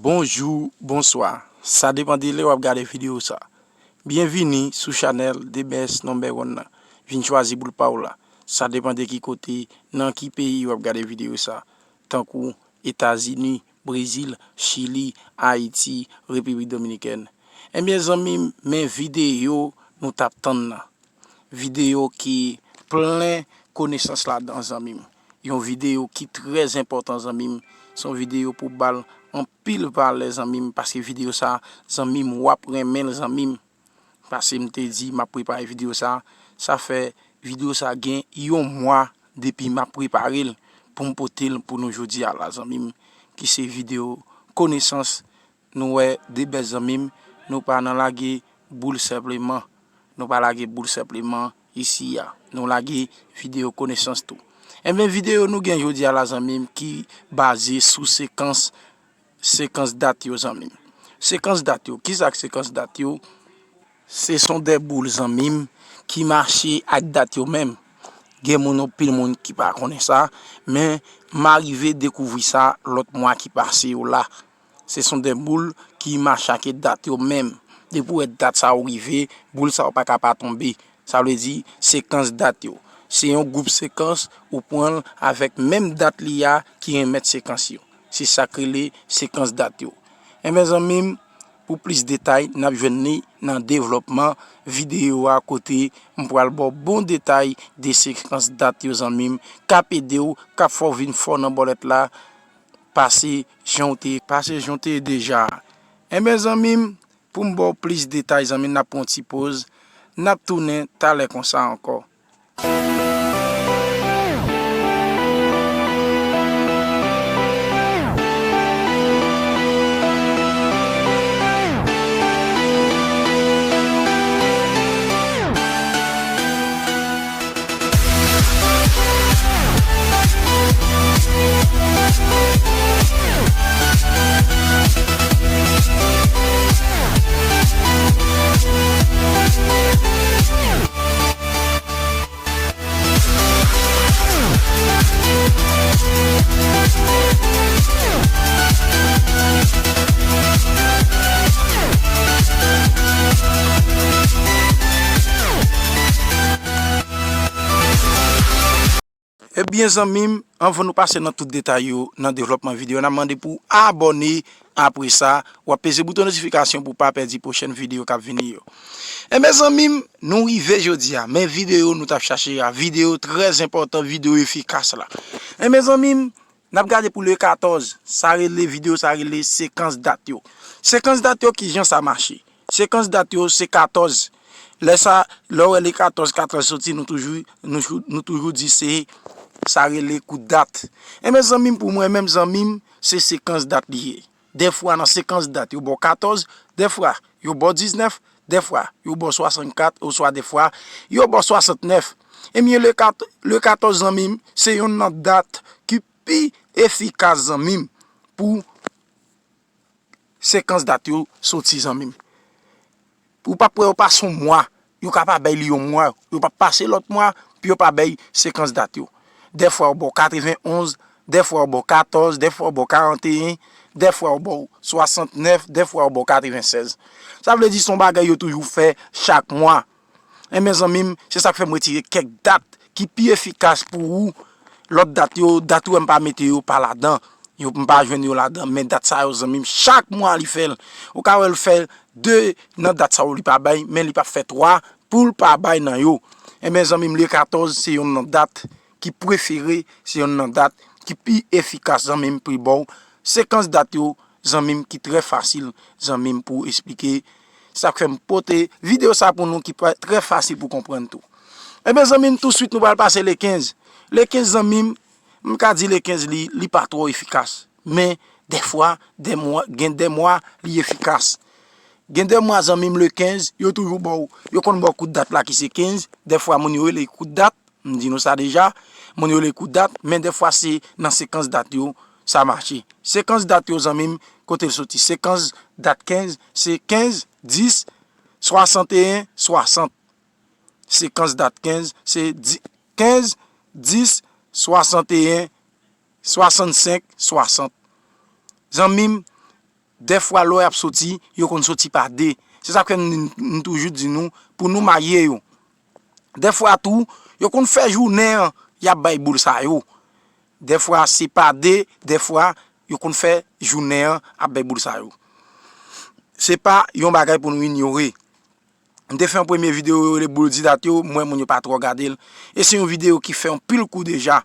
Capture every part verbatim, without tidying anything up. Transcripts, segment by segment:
Bonjou, bonswa. Sa depann de lè w ap gade videyo sa. Byenvini sou chanèl The Best Number One nan. Vin chwazi boul pa w la. Sa depann de ki kote, nan ki peyi w ap gade videyo sa. Tankou Etazini, Brezil, Chili, Ayiti, Repiblik Dominikèn. Ebyen, zanmi m, men videyo nou t ap tann nan. Videyo ki plen konesans ladan, zanmi m. Yon videyo ki trè enpòtan, zanmi m. Se yon videyo pou ba l anpil valè, zanmi m, paske videyo sa, zanmi m, w ap renmen l, zanmi m. Paske m te di m ap prepare videyo sa, sa fè videyo sa gen yon mwa depi m ap prepare l pou m pote l pou nou jodi a la, zanmi m, ki se videyo konesans. Nou wè de bèl zanmi m, nou pa nan lage boul senpleman. Nou pa lage boul senpleman isi a. Nou lage videyo konesans tou. Ebyen, videyo nou gen jodi a la, zanmi m, ki baze sou sekans, sekans dat yo, zanmi m. Sekans dat yo. Kisa k sekans dat yo? Se son de boul, zanmi m, ki mache ak dat yo menm. Gen moun, anpil moun ki pa konnen sa, men m arive dekouvri sa lòt mwa ki pase yo la. Se son de boul ki mache ak dat yo menm. Depi w wè dat sa yo rive, boul sa yo pa ka pa tonbe. Sa vle di, sekans dat yo. Se yon gwoup sekans, ou pran l avèk menm dat li a ki remèt sekans yo. Se sa k rele sekans dat yo. Ebyen, zanmi m, pou plis detay, n ap jwenn li nan devlòpman videyo a, kote m pral ba w bon detay de sekans dat yo, zanmi m, k ap ede w, k ap fè w vin fò nan bòlèt la, pase jan w te, pase jan w te ye deja. Ebyen, zanmi m, pou m ba w plis detay, zanmi m, n ap pran yon ti poz. N ap tounen talè konsa ankò. Ebyen, zanmi m, anvan nou pase nan tout detay yo nan devlòpman videyo, n ap mande pou w abòne. Apre sa, w ap peze bouton notifikasyon pou w pa pèdi pwochèn videyo k ap vini yo. Ebyen, zanmi m, nou rive jodi a. Men videyo nou t ap chache a, videyo trè enpòtan, videyo efikas la. Ebyen, zanmi m, n ap gade pou le katòz. Sa rele, videyo sa rele sekans dat yo. Sekans dat yo, kijan sa mache? Sekans dat yo se katòz. Lè sa, lè w wè le katòz, katòz soti, nou toujou, nou, nou toujou di se, sa rele kout dat. Ebyen, zanmi m, pou mwen menm, zanmi m, se sekans dat li ye. Dèfwa nan sekans dat, yo ba w katòz, dèfwa yo ba w diznèf, dèfwa yo ba w swasannkat, oswa dèfwa yo ba w swasantnèf. Ebyen, le kat-, le katòz, zanmi m, se yonn nan dat ki pi efikas, zanmi m, pou sekans dat yo soti, zanmi m. Ou p ap wè yo pase yon mwa, yo ka pa bay li yon mwa, yo p ap pase lòt mwa, pou yo pa bay sekans dat yo. Dèfwa yo ba w katrevenn onz, dèfwa yo ba w katòz, dèfwa yo ba w karanteyen, dèfwa yo ba w swasantnèf, dèfwa yo ba w katrevennsèz. Sa vle di se yon bagay yo toujou fè chak mwa. Ebyen, zanmi m, se sa k fè m retire kèk dat ki pi efikas pou ou. Lòt dat yo, dat ou wè m pa mete yo pa ladan. Yo, m pa jwenn yo ladan. Men dat sa yo, zanmi m, chak mwa li fè l. Ou ka wè l fè de nan dat sa yo li pa bay, men li p ap fè twa pou l pa bay nan yo. Ebyen, zanmi m, le katòz se yonn nan dat ki prefere, se yonn nan dat ki pi efikas, zanmi m, pou l ba w sekans dat yo, zanmi m, ki trè fasil, zanmi m, pou esplike. Sa k fè m pote videyo sa pou nou, ki pa trè fasil pou konprann tou. Ebyen, zanmi m, touswit nou pral pase le kenz. Le kenz, zanmi m, m ka di le kenz li, li pa twò efikas. Men, dèfwa, de mwa, gen de mwa, li efikas. Gen de mwa, zanmi m, le kenz, yo toujou ba w, yo konn ba w kout dat la ki se kenz. Dèfwa, moun yo rele kout dat. M di nou sa deja, moun yo rele kout dat, men dèfwa se nan sekans dat yo sa mache. Sekans dat yo, zanmi m, kote l soti? Sekans dat kenz, se kenz, dis, swasanteyen, swasant. Sekans dat kenz, se di-, kenz, dis, swasanteyen, swasannsenk, swasant. Zanmi m, Dèfwa, lè y ap soti, yo konn soti pa de. Se sa k fè m, m toujou di nou, pou nou marye yo. Dèfwa tou, yo konn fè jounen an, y ap bay boul sa yo. Dèfwa, se pa de, dèfwa, yo konn fè jounen an, ap bay boul sa yo. Se pa yon bagay pou nou inyore. M te fè yon premye videyo yo rele boul di dat yo, m wè moun yo pa twò gade l. E se yon videyo ki fè yon pil kou deja.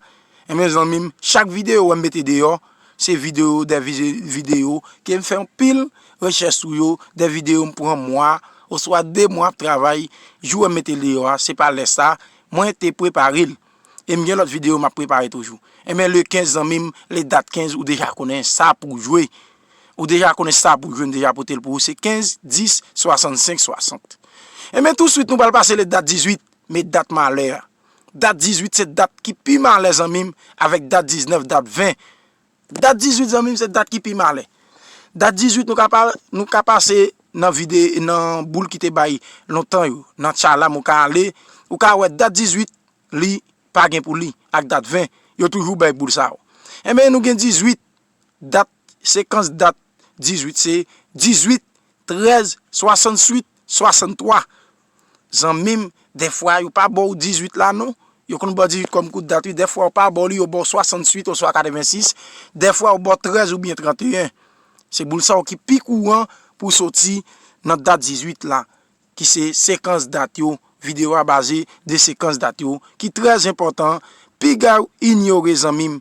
Enben zanmi m, chak videyo w wè m mete deyò, se videyo, de vi-, videyo ke m fè yon pil rechèch sou yo, de videyo m pran mwa, oswa de mwa ap travay, jou w wè m mete l deyò a, se pa lè sa, mwen te prepare l. E m gen lòt videyo m ap prepare toujou. Enben le kenz zanmi m, le dat kenz, ou deja konnen sa pou w jwe. Ou deja konnen sa pou w jwe, m deja pote l pou ou, se kenz, dis, swasannsenk, swasant. Enben touswit nou pral pase le dat dizuit, men dat malè a. Dat dizuit se dat ki pi malè zanmi m, avèk dat diznèf, dat ven. Dat dizuit zanmi m se dat ki pi malè. Dat dizuit nou ka pa, nou ka pase nan vide, nan boul ki te bay lontan yo, nan tchalam ou ka ale, ou ka wè dat dizuit li pa gen pou li ak dat ven, yo toujou bay boul sa yo. Enben nou gen dizuit, dat, sekans dat dizuit se dizuit, trèz, swasannsuit, swasanntwa. Zanmi m, dèfwa yo pa ba w dizuit la non. Yo konn ba w dizuit kòm kout dat wi. Dèfwa yo pa ba w li, yo ba w swasannsuit oswa katrevensis. Dèfwa yo ba w trèz oubyen tranteyen. Se boul sa yo ki pi kouran pou soti nan dat dizuit la, ki se sekans dat yo. Videyo a baze de sekans dat yo, ki trè enpòtan. Piga w inyore zanmi m.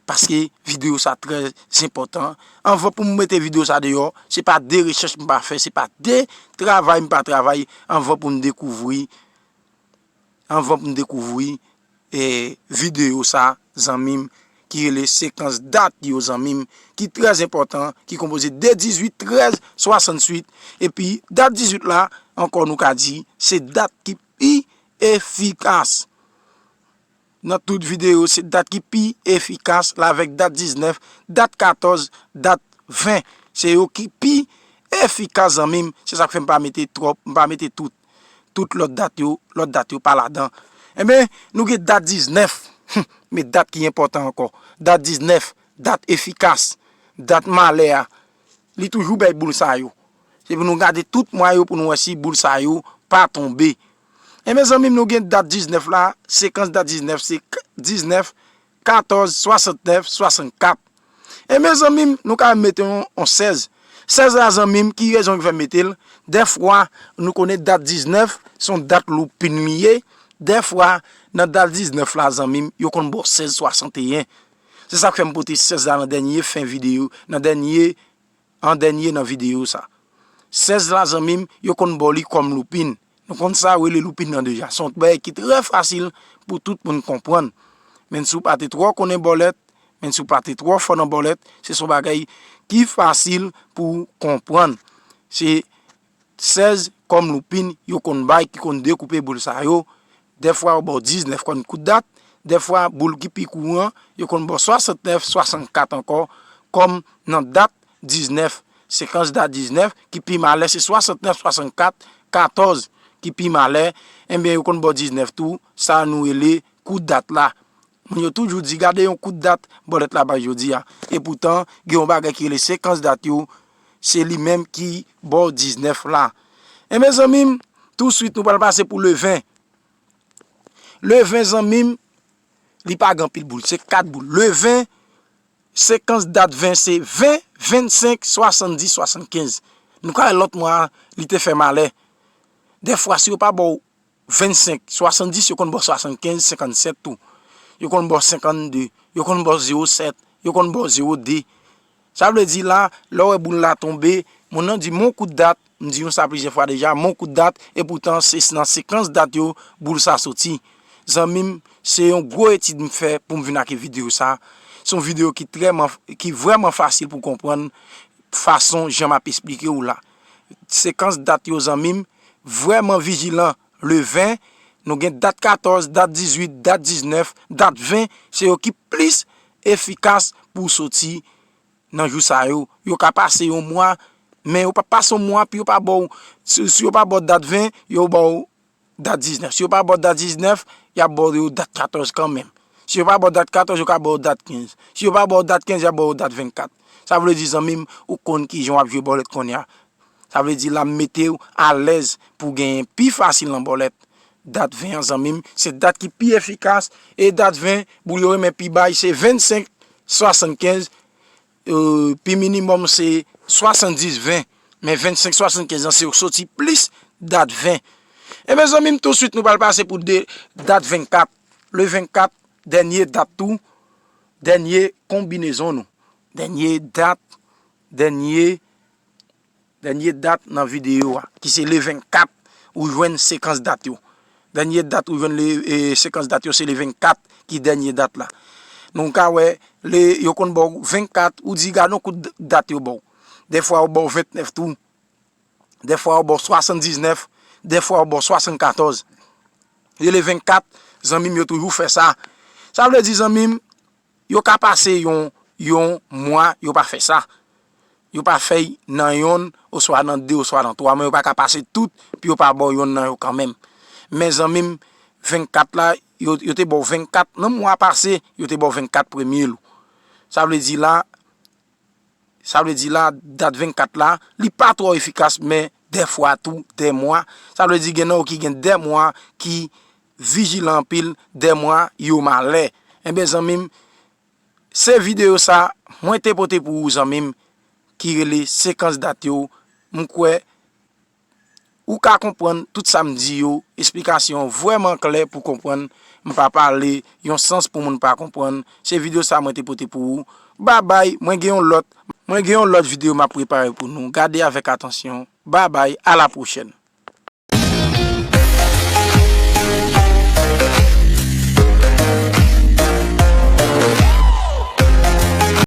Paske videyo sa trè enpòtan. Anvan pou m mete videyo sa deyò, se pa de rechèch m pa fè, se pa de travay m pa travay anvan pou m dekouvri, anvan pou m dekouvri, e, videyo sa, zanmi m, ki rele sekans dat yo, zanmi m, ki trè enpòtan, ki konpoze de dizuit, trèz, swasannsuit, epi dat dizuit la, ankò nou ka di, se dat ki pi efikas. Nan tout videyo, se dat ki pi efikas la avèk dat diznèf, dat katòz, dat ven. Se yo ki pi efikas, zanmi m. Se sa k fè m pa mete twòp, m pa mete tout. Tout lòt dat yo, lòt dat yo pa ladan. Enben, nou gen dat diznèf. Men dat ki enpòtan ankò. Dat diznèf, dat efikas, dat malè a. Li toujou bay boul sa yo. Se pou nou gade tout mwa yo pou nou wè si boul sa yo pa tonbe. Enben zanmi m, nou gen dat diznèf la, sekans dat diznèf se k-, diznèf, katòz, swasantnèf, swasannkat. Enben zanmi m, nou ka mete yon, yon sèz. Sèz la zanmi m, ki rezon ki fè m mete l? Dèfwa, nou konnen dat diznèf se yon dat loupin li ye. Dèfwa, nan dat diznèf la zanmi m, yo konn ba w sèz swasanteyen. Se sa k fè m pote sèz la nan dènye fen videyo, nan dènye an dènye nan videyo sa. Sèz la zanmi m, yo konn ba w li kòm loupin. Nou konn sa yo rele loupin nan deja. Se yon bagay ki trè fasil pou tout moun konprann. Menm si w pa te twò konnen bòlèt, menm si w pa te twò fò nan bòlèt, se yon bagay ki fasil pou w konprann. Se sèz kòm loupin yo konn bay ki konn dekoupe boul sa yo. Dèfwa yo ba w diznèf kòm kout dat, dèfwa boul ki pi kouran, yo konn ba w swasantnèf, swasannkat ankò, kòm nan dat diznèf, sekans dat diznèf, ki pi malè se swasantnèf, swasannkat, katòz ki pi malè, enben yo konn ba w diznèf tou, sa nou rele kout dat la. Moun yo toujou di, gade yon kout dat bòlèt la bay jodi a. Epoutan, gen yon bagay ki rele sekans dat yo, se li menm ki ba w diznèf la. Enben zanmi m, touswit nou pral pase pou le ven. Le ven zanmi m, li pa gen anpil boul, se kat boul. Le ven, sekans dat ven se ven, vennsenk, swasanndis, swasannkenz. Nou ka wè lòt mwa a, li te fè malè. Dèfwa, si yo pa ba w vennsenk, swasanndis, yo konn ba w swasannkenz, senkannsèt tou. Yo konn ba w senkannde, yo konn ba w zewo sèt, yo konn ba w zewo de. Sa vle di la, lè w wè boul la tonbe, moun nan di, "Mon kout dat," m di nou sa plizyè fwa deja, "Mon kout dat," epoutan se nan sekans dat yo boul sa soti. Zanmi m, se yon gwo etid m fè pou m vin ak videyo sa. Se yon videyo ki trèman, ki vrèman fasil pou konprann fason jan m ap esplike w la. Sekans dat yo, zanmi m, vrèman vijilan. Le ven, nou gen dat katòz, dat dizuit, dat diznèf, dat ven, se yo ki plis efikas pou soti nan jou sa yo. Yo ka pase yon mwa, men yo pa pase yon mwa, pi yo pa ba w, si, si yo pa ba w dat ven, yo ba w dat diznèf. Si yo pa ba w dat diznèf, y ap ba w dat katòz kanmenm. Si yo pa ba w dat katòz, yo ka ba w dat kenz. Si yo pa ba w dat kenz, y ap ba w dat vennkat. Sa vle di, zanmi m, ou konn kijan w ap jwe bòlèt kounye a. Sa vle di, l ap mete w alèz pou w genyen pi fasil nan bòlèt. Dat ven an, zanmi m, se dat ki pi efikas. E dat ven, boul yo renmen pi bay, se vennsenk swasannkenz. Pi minimòm, se swasanndiz ven. Men vennsenk swasannkenz an, se yo soti plis dat ven. Ebyen, zanmi m, tousuit, nou pral pase pou de dat vennkat. Le vennkat, dènye dat tou, dènye konbinezon nou. Dènye dat, dènye, dènye dat nan videyo a, ki se le vennkat, ou jwenn sekans dat yo. Dènye dat ou jwenn le, e, sekans dat yo, se le vennkat ki dènye dat la. Nou ka wè, le, yo konn ba w vennkat, ou di gade yon kout dat yo ba w. Dèfwa yo ba w ventnèf tou. Dèfwa yo ba w swasanndiznèf, dèfwa yo ba w swasannkatòz. E le vennkat, zanmi m, yo toujou fè sa. Sa vle di, zanmi m, yo ka pase yon, yon mwa, yo pa fè sa. Yo pa fè y nan yonn, oswa nan de, oswa nan twa, men yo pa ka pase tout, pou yo pa ba w yonn nan yo kanmenm. Men zanmi m, vennkat la, yo, yo te ba w vennkat, nan mwa pase, yo te ba w vennkat premye l ou. Sa vle di la, sa vle di la, dat vennkat la, li pa twò efikas, men dèfwa tou, dè mwa. Sa vle di gen nan yo ki gen dè mwa, ki vijilan anpil, dè mwa, yo malè. Ebyen, zanmi m, se videyo sa, mwen te pote pou ou, zanmi m, ki rele sekans dat yo. M kwè, ou ka konprann tout sa m di yo, esplikasyon vrèman klè pou konprann. M pa pale yon sans pou moun pa konprann. Se videyo sa mwen te pote pou ou. Babay, mwen gen yon lòt, mwen gen yon lòt videyo m ap prepare pou nou. Gade avèk atansyon. Babay, a la pwochèn.